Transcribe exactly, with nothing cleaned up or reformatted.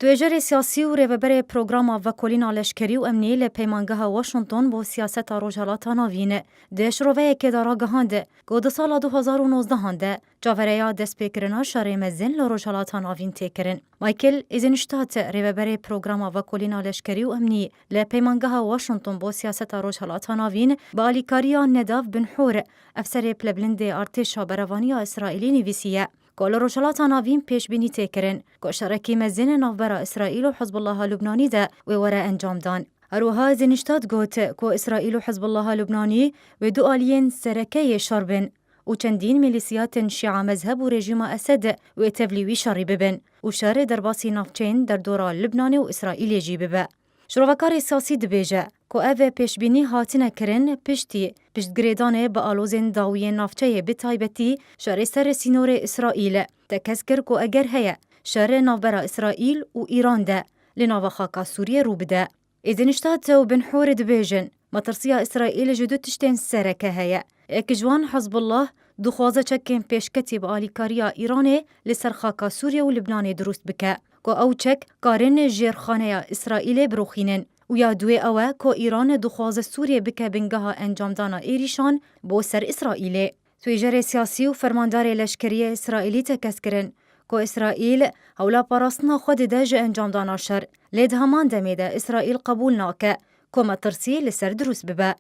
Dibêjerê siyasî û rêveberê programa vekolîna leşkerî û emnî li peymangeha Washington bo siyaseta Rojhelata Navîn di şiroveyekê de ragihand ku di sala du hazar û nozdehan de cavereya destpêkirina şerê mezin li Rojhelata Navîn tê kirin. Michael Eisenstadt, rêveberê programa vekolîna leşkerî û emnî li peymangeha Washington bo siyaseta Rojhelata Navîn, bi alîkariya Nedav Bin Hur, efserê pilebilindê artêşa berevaniya Îsraîlî nivîsiye ku li Rojhelata Navîn pêşbînî tê kirin ku şerekî mezin navbera Îsraîl û Hizbullaha Lubnanî de wê were encamdan. Her wiha Eisenstadt got ku Îsraîl û Hizbullaha Lubnanî wê du aliyên sereke yê şer bin û çendîn milîsiyatên Şîa mezheb û rejîma Esed wê tevlî wî şerî bibin û şer derbasî navçeyên derdora Lubnanê û Îsraîlê jî bibe. Şirovekarê siyasî dibêje ku ev pêşbînî hatine kirin piştî piştgirêdanê bi alozên dawiyên navçeyê, bi taybetî şerê ser sînorê Îsraîl, tekez kir ku eger heye şer navbera Îsraîl û Îran de li nava xaka Sûriyê rû bide. Eisenstadt û Bin Hur dibêjin, metirsiya Îsraîl ji du tiştên sereke heye. Yek ji wan Hizbullah dixwaze çekên pêşketî bi alîkariya Îranê li ser xaka Sûriye û Libnanê dirust bike, ku ew çek karin jêrxaneya Îsraîlê biroxînin. Û ya duwê ew e ku Îran dixwaze Sûriye bike bingeha encamdana êrîşan bo ser Îsraîlê. Tûyjerê siyasî û fermandarê leşkerî yê Îsraîlî tekez kirin ku Îsraîl hewla parastina xwe dide ji encamdana şer, lê di heman demê de Îsraîl qebûl nake ku metirsî li ser dirust bibe.